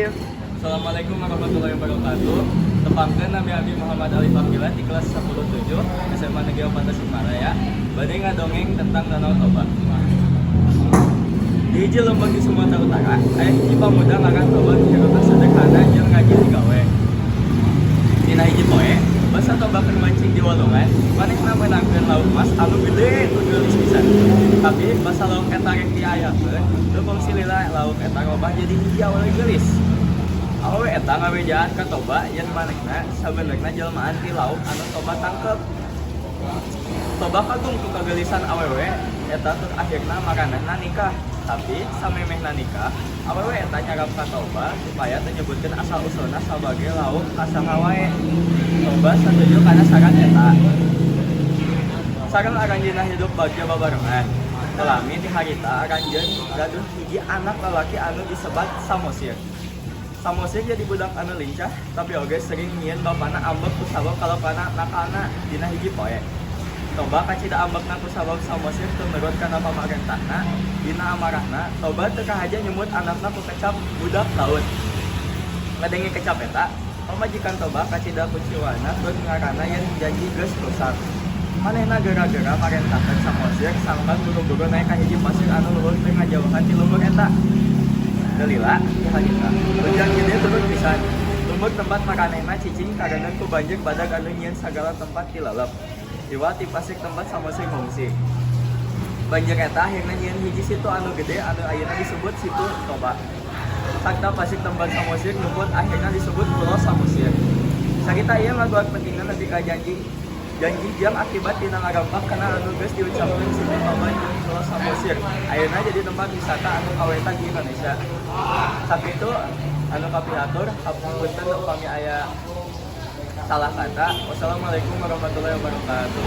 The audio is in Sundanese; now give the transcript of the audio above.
Assalamualaikum warahmatullahi wabarakatuh. Tepangkeun, nami abdi Muhammad Ali Fakila di kelas 107 SMA Negeri 4 Tasikmalaya. Bade ngadongeng tentang Danau Toba. Di hiji lembang di Sumatera Utara, aya hiji pamuda ngaran Toba, hirupna sederhana jeung rajin digawe. Dina hiji poe, basa Toba keur mancing di walungan, manehna meunangkeun lauk mas anu gede tur geulis pisan. Tapi basa lauk eta rek diayakeun, teu kungsi lila lauk eta robah jadi hiji awewe geulis. Awewe eta ngabejaan ka Toba yen manehna sabenerna jelmaan ti lauk anu Toba tangkep. Toba kagum ku kageulisan awewe eta tur akhirna maranehna nikah. Tapi samemehna nikah, awewe eta nyarap ka Toba supaya teu nyebutkeun asal usulna sabagai lauk ka saha wae. Toba satuju kana saran eta. Sareng aranjeunna hidup bagja babarengan. Teu lami ti harita, aranjeun gaduh hiji anak lalaki anu disebat Samosir. Samosir jadi budak anu lincah, tapi oge sering nyieun bapana ambek kusabab kalakuan nakalna dina hiji poe. Toba kacida ambekna kusabab Samosir teu nurut kana pamarentahna. Dina amarahna, Toba teu kahaja nyumput anakna ku kecap "budak laut". Ngadenge kecap eta, pamajikan Toba kacida kuciwana tur ngarana yen janji geus rusak. Manehna gera-gera marentahkeun Samosir sangkan buru-buru naek ka hiji pasir anu luhur teu ngajauhan ti lembur eta. Teu lila ti harita, hujan gede turun pisan. Lembur tempat maranehna cicing kareundeun ku banjir badag anu nyieun sagala tempat tilelep. Iwal ti pasir tempat Samosir ngungsi. Banjir eta akhirna nyieun hiji situ anu gede anu ayeuna disebut Situ Toba. Sakta pasir tempat Samosir nyumput akhirna disebut Pulau Samosir. Carita ieu ngaguar pentingna nepi ka janji janji jeung akibat tina ngarampak kana anu geus diucapkeun. Situ Toba jeung Pulau Samosir ayeuna jadi tempat wisata anu kawetang di Indonesia. Sakitu anu kapihatur, hapunten upami aya salah kata. Wassalamualaikum warahmatullahi wabarakatuh.